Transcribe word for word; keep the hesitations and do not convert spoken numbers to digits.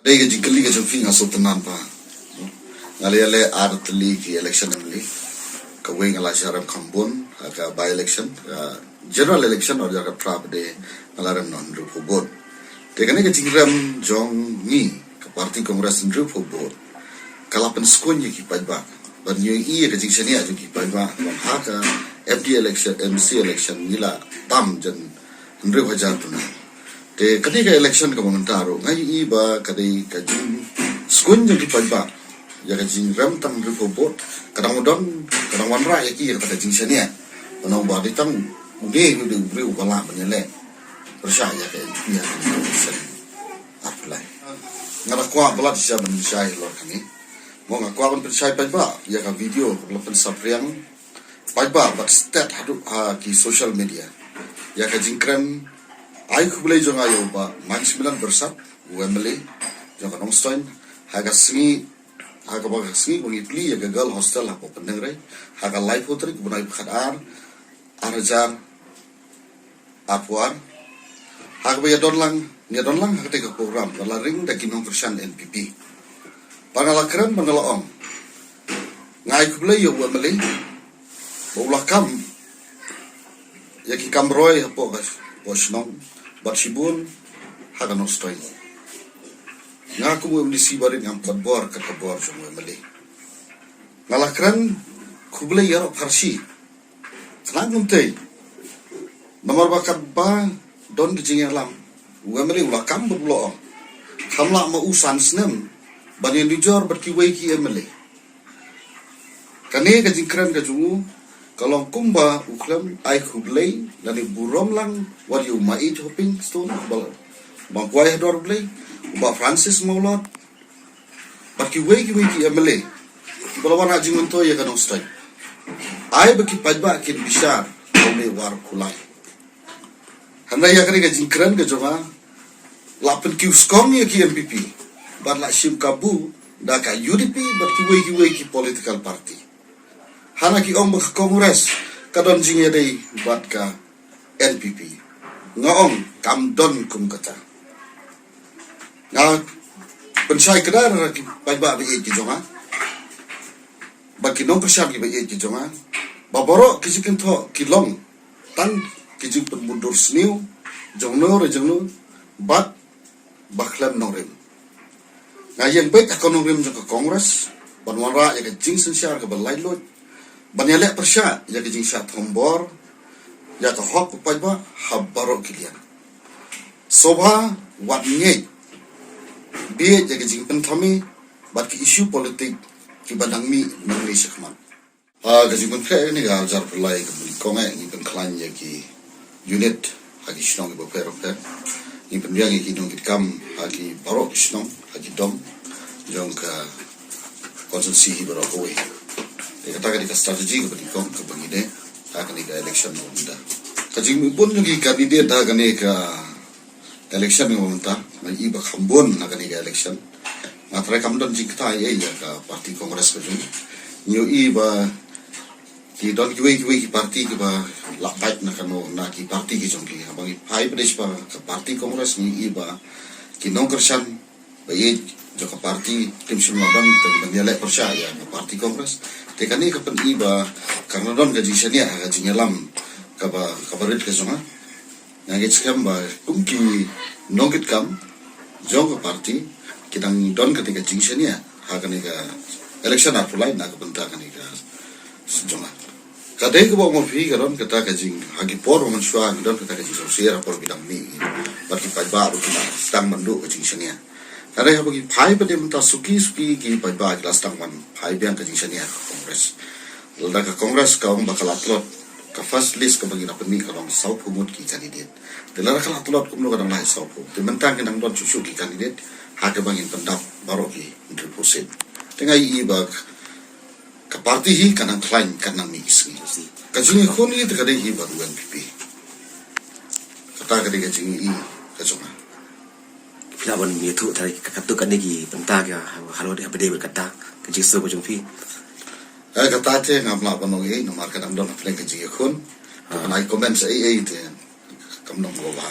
Dei ka jingkylli ka jong phi nga sngewtynnad ba nga la ïaleh ar tylli ki election M L A. Kawei nga la shah rem kham bun ha ka by election, ka general election or ka pra ba dei nga la rem noh hynriewphew vote. Te kane ka jingrem jong ngi ka party Congress hynriewphew vote ka la pynskhem ïa ki paidbah. Ban ïohi ïa ka jingshaniah jong ki paidbah ban ha ka M P election, M C election ngi la tam jan hynriew hajar tu na. Te kane ka election kaba mynta ruh nga ïohi ba ka dei ka jingskhem jong ki paidbah ïa ka jingrem tang hynriewphew vote. Ka dang don, ka dang wanrah ïa ki ïa ka jingshaniah. Ba nang ba dei tang une u dei u briew ba lah ban ïaleh pyrshah ïa ka N P P ha ka election. Arphew lai. Nga da kwah ba la shisha ban shai lor kane. Mo nga kwah ban pynshai paidbah ïa ka video kaba la pynsaphriang paidbah bad stet haduh ha ki social media ïa ka jingkren ai khublei jong nga ïa u Bah Maximilian Byrsat, u M L A jong ka Nongstoiñ, ha ka sngi, ha kaba ka sngi ba ngi plie ïa ka girl hostel hapoh Pyndengrei ha ka laiphew tarik u bnai ba khatar, ar hajar arphew ar. Ha kaba ïa don lang, ïa don lang ha katei ka program ba la ring da ki nongkyrshan N P P. Ba nga la kren ba nga la ong, nga ai khublei ïa u M L A ba u la kam ïa ki kam roi hapoh ka, hapoh shnong bad shibun ha ka Nongstoiñ. Nga kum u M D C barit ngam pat bor kat ka bor jong u M L A. Nga la kren khublei ïa u pharshi. Khlak ngam tei. Namar ba katba don ki jingïalam, u M L A u la kam bad u la ong, kham lah ma u san snem ban ïanujor bad kiwei ki M L A. Kane ka jingkren ka jong u ka long kumba u khlem ai khublei lane burom lang wat ïa u Maieit Hopingstone ba, ba kwai ha dor Blei, u Bah Francis Mawlot bad kiwei kiwei ki M L A kiba la wan ha jingmyntoi ïa ka Nongstoiñ. Ai ba ki paidbah kin bishar ba u dei u ar kulai. Hynrei ïa kane ka jingkren ka jong nga la pynkiew skong ïa ki N P P bad la shim kabu da ka U D P bad kiwei kiwei ki political party. Hana ki ong ba ka Congress ka don jingïadei bad ka N P P. Nga ong kam don kum kata. Nga pynshai kdar ki paidbah ba ïeit ki jong nga bad ki nongkyrshan kiba ïeit ki jong nga ba baroh ki jingkynthoh ki long tang ki jingpynbyndur sniew jong no re jong no bad ba khlem nongrim. Nga ïeng beit ha ka nongrim jong ka Congress ban wanrah ïa ka jingsynshar kaba laitluid ban ïaleh pyrshah ïa ka jingshah thombor ïa ka hok u paidbah ha baroh ki liang. Sngewbha wat ngeit bieit ïa ka jingpynthame bad ki issue politik kiba dang mih nangne shakhmat. Ah, ka jingpynpheh kane ka arhajar arphew lai kaba nyngkong eh ngi pynkhlaiñ ïa ki unit ha ki shnong kiba pher bapher. Ngi pynbiang ïa ki nongkitkam ha ki baroh ki shnong ha ki dong jong ka constituency hi baroh kawei. Te kata ka dei ka strategy kaba nyngkong kaba ngi dei ha kane ka election ba mynta. Ka jingmihbun jong ki candidate ha kane ka election kaba mynta, nga ïohi ba kham bun ha kane ka election. Nga trai kam don jingkta ei ei ïa ka party Congress ka jong ngi. Ngi ïohi ba ki don kiwei kiwei ki party kiba lah pait na kano na ki party ki jong ki. Haba ngi phai beit sha ka party Congress ngi ïohi ba ki nongkyrshan ba ïeit jong ka party kim shym la don tang ban ïaleh pyrshah ïa ka party Congress. Te kane ka pyni ba kan don ka jingshaniah ha ka jingïalam kaba, kaba rit ka jong nga. Nga ngeit skhem ba kum ki nongkitkam jong ka party ki dang don kata ka jingshaniah ha kane ka election arphew lai na ka bynta kane ka jong nga. Ka dei kaba ong ma phi ka don kata ka jing, ha ki por ba mynshuwa ka don kata ka jingsngewsih ha por ba ki dang mih bad ki paidbah ruh ki la sdang ban duh ka jingshaniah. Ka dei haba ki phai pat mynta suki suki ki paidbah ki la sdang ban phai biang ka jingshaniah ha ka Congress. Lada ka Congress ka ong ba ka la tlot, ka first list kaba ngi la pynmih ka long sawphew ngut ki candidate. Te lada ka la tlot kumno ka dang la sawphew. Te mynta ngi dang don shuh shuh ki candidate ha kaba ngin pyndap baroh ki hynriewphew seat. Te nga ïohi ba ka party hi ka nang khlaiñ ka nang mih ki sngi. Ka jingïakhun hi te ka dei hi bad u N P P. Kata ka dei ka jingïohi ka jong nga. Phi lah ban ïathuh trai ka, katto katne ki bynta ki halor haba dei bad kata ka jingsngew ka jong phi. Eh, kata te ngam lah ban ong ei namar ka dang don hapdeng ka jingïakhun. Te ban ai comment sa ei ei te kam long kaba bha.